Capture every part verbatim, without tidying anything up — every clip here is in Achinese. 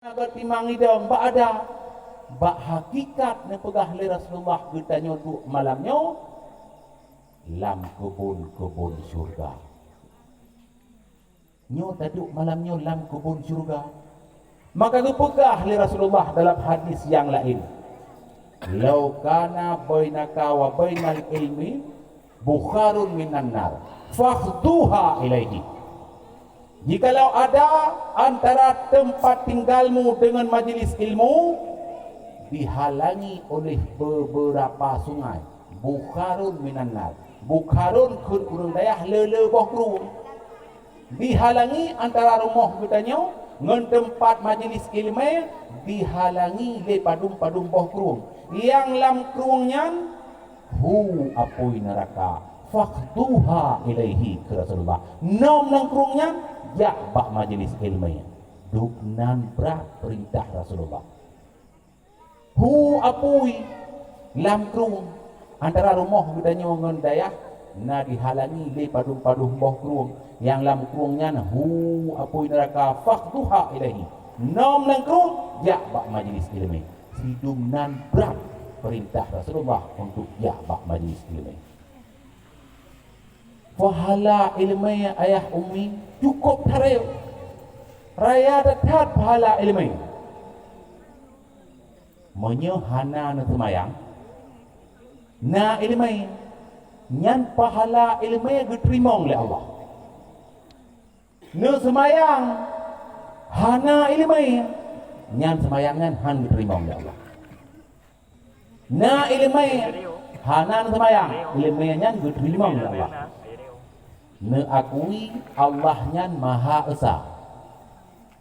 Agar timang idong bak ada, bak hakikat neupeugah lé Rasulullah geutanyoe duek malam nyoe lam keubon-keubon syurga. Nyoe taduek malam nyoe lam keubon syurga. Maka geupeugah lé Rasulullah dalam hadis nyang laén, "Lau kana bainaka wa bainal ilmi bukharun minan nar, fakhduha ilaihi." Jikalau ada antara teumpat tinggalmu deungon majlis ilmu dihalangi oleh beberapa sungai, bukharun minan nar. Bukharun kheun ureuëng dayah le-le boh krueng. Dihalangi antara rumoh geutanyoe ngon teumpat majlis iéleumé, dihalangi lé padum-padum boh krueng. Nyang lam krueng nyan hu apui neuraka, fakhduha ilaihi, kheun Rasulullah. Nom lam krueng nyan, jak bak majlis iéleumé. Duek nan brat peurintah Rasulullah. Hu apui lam krueng, antara rumoh geutanyoe ngon dayah na dihalangi lé padum-padum boh krueng. Nyang lam krueng nyan hu apui neuraka, fakhduha ilaihi. Nom lam krueng, jak bak majlis iéleumé. Sidum nan brat peurintah Rasulullah untuk jak bak majlis iéleumé. Pahala iéleumé ayah ummi cukôp that rayeuk. Raya that-that pahala iéleumé. Meunyoe hana neuseumayang, na iéleumé, nyan pahala iéleumé geuteurimong lé Allah. Neuseumayang hana iéleumé, nyan seumayang nyan hán geuteurimong lé Allah. Na iéleumé hana neuseumayang, iéleumé nyan geuteurimong lé Allah. Neuakui Allah nyan Maha Esa.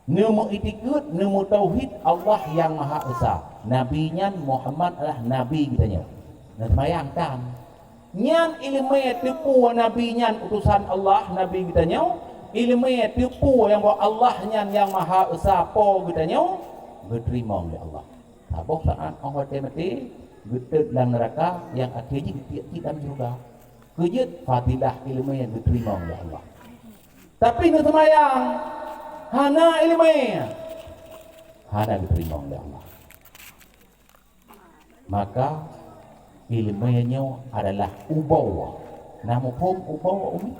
Neumeuitikeuet, neumeutauhid Allah nyang Maha Esa. Nabi nyan Muhammad adalah nabi geutanyoe. Neuseumayang tan. Nyan iéleumé teupeue nabi nyan utosan Allah, nabi geutanyoe, iéleumé teupeue nyang bahwa Allah nyan nyang Maha Esa Po geutanyoe, geuteurimong lé Allah. Saboh saát óh watée maté, geutot lam neuraka, nyang akhé jih geutiek cit lam syeuruga. Keujeuet fadilah iéleumé nyang geuteurimong lé Allah. Tapi neuseumayang hana iéleumé, hana geuteurimong lé Allah. Maka iéleumé nyoe adalah uboe. Na muphom uboe, umi?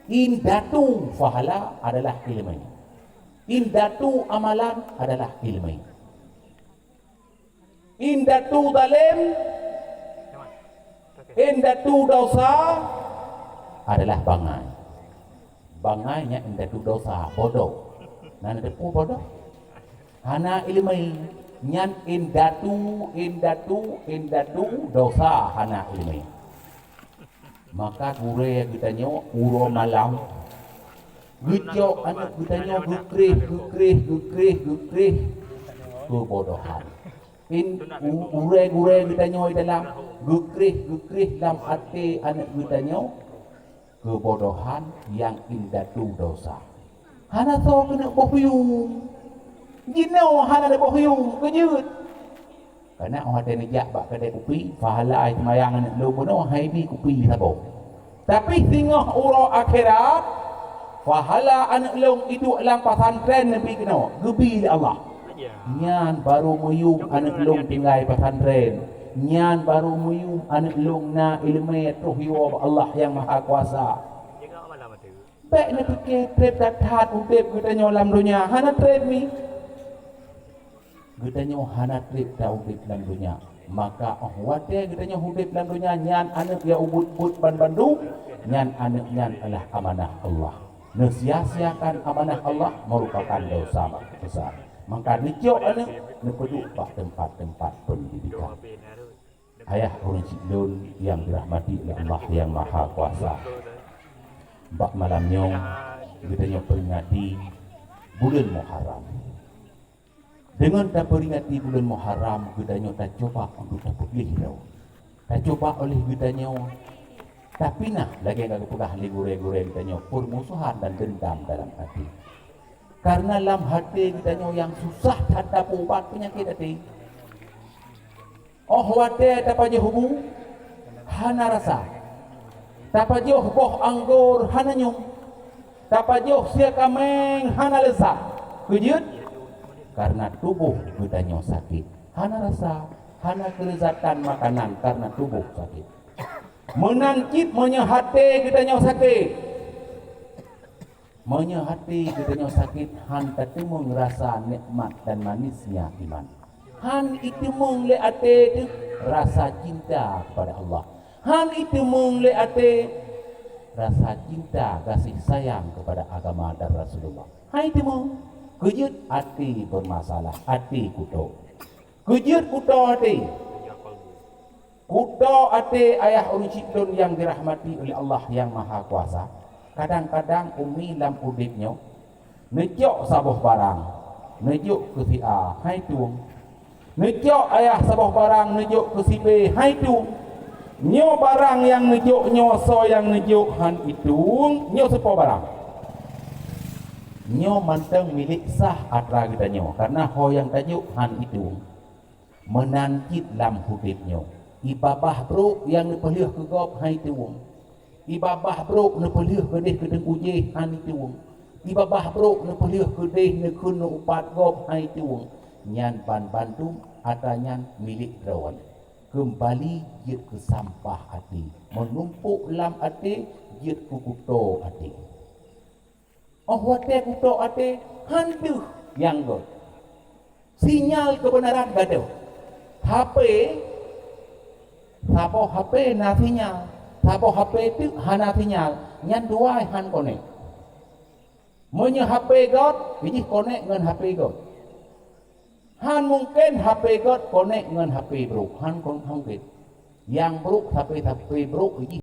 Indatu pahala adalah iéleumé. Indatu amalan adalah iéleumé. Indatu zalém, indatu desya adalah bangai. Bangai nyan indatu desya, bodoh. Na neuteupeue bodoh? Hana iéleumé. Nyan indatu, indatu, indatu desya, hana iéleumé. Maka gurée geutanyoe uroe malam geucok aneuëk geutanyoe geukreh, geukreh, geukreh, geukreh keubodohan. In, u-, gurée-gurée geutanyoe dalam geukreh, geukreh lam até aneuëk geutanyoe keubodohan nyang indatu desya. Hana soe keuneuk boh yuem. Jinoe hana neuboh yuem, keujeuet. Kana óh watée neujak bak keudée kupi, pahala seumayang aneuëk lôn bunoe hai bi kupi saboh. Tapi singoh uroe akhirat, pahala aneuëk lôn iduek lam pesantren neubi keunoe, geubi lé Allah. Nyan barô meuyuem aneuëk lôn tinggai pesantren. Nyan barô meuyuem aneuëk lôn na iéleumé troh yoe bak Allah Nyang Mahakuasa. Bék neupike treb that-that udeb geutanyoe lam donya, hana treb mi. Geutanyoe hana treb ta udeb lam donya. Maka óh watée geutanyoe udeb lam donya, nyan aneuëk nyang ubit-ubit banmandum, nyan aneuëk nyan adalah amanah Allah. Neusia-siakan amanah Allah merupakan desya besar. Maka neucok aneuëk neupeuduek bak teumpat-teumpat peundidikan. Ayah ureuëng syiek lôn nyang dirahmati lé Allah Nyang Mahakuasa, bak malam nyoe geutanyoe peuringati buleuen Muharram. Deungon tapeuringati buleuen Muharram, geutanyoe tacuba untuk tapeugléh droe. Tacuba oleh geutanyoe tapinah lagée nyang geupeugah lé gurée-gurée geutanyoe, peurmusohan dan deundam dalam até. Kareuna lam até geutanyoe nyang susah that tapeuubat peunyakét até. Óh watée tapajoh bu, hana rasa. Tapajoh boh anggor, hana nyoem. Tapajoh sie kaméng, hana leuzat. Keujeuet? Karena tuboh geutanyoe sakét. Hana rasa, hana keulezatan makanan karena tuboh sakét. Meunan cit meunyoe até geutanyoe sakét. Meunyoe até geutanyoe sakét, han tateumeung rasa nikmat dan manisnya iman. Han iteumeung lé até teuh rasa cinta kepada Allah. Han iteumeung lé até rasa cinta gaséh sayang kepada agama dan Rasulullah. Han iteumeung. Keujeuet até bermasalah, até kutok. Keujeuet kutok até. Kutok até ayah ureuëng syiek lôn nyang dirahmati oleh Allah Nyang Maha Kuasa. Kadang-kadang umi lam udeb nyoe, neucok saboh barang, neujok keu si A, hai tueng. Neucok ayah saboh barang, neujok keu si B, hai tueng. Nyoe barang nyang neujok nyoe, soe nyang neujok han itueng, nyoe soe po barang. Nyoe mantong milék sah atra geutanyoe, karena ho nyang tajok han itueng. Meunan cit lam udeb nyoe, ibabah brok nyang neupeulheueh keu gob han itueng. Ibabah brok neupeulheueh keudeh keu teungku jéh han itueng. Ibabah brok neupeulheueh keudeh neukheun neuupat gob han itueng. Nyan ban bandum atra nyan milék droe. Keumbali jeuet keu sampah até, meunumpok lam até jeuet keu kuto até. Óh watée kutok até, han deuh nyang göt. Sinyal keubeunaran gadôh. H P, saboh H P na sinyal, saboh H P teuk hana sinyal, nyan dua han konek. Meunyoe H P göt, jih konek ngon H P göt. Han mungken H P göt konek ngon H P brok, han kon-, han mungken. Nyang brok H P, H P brok jih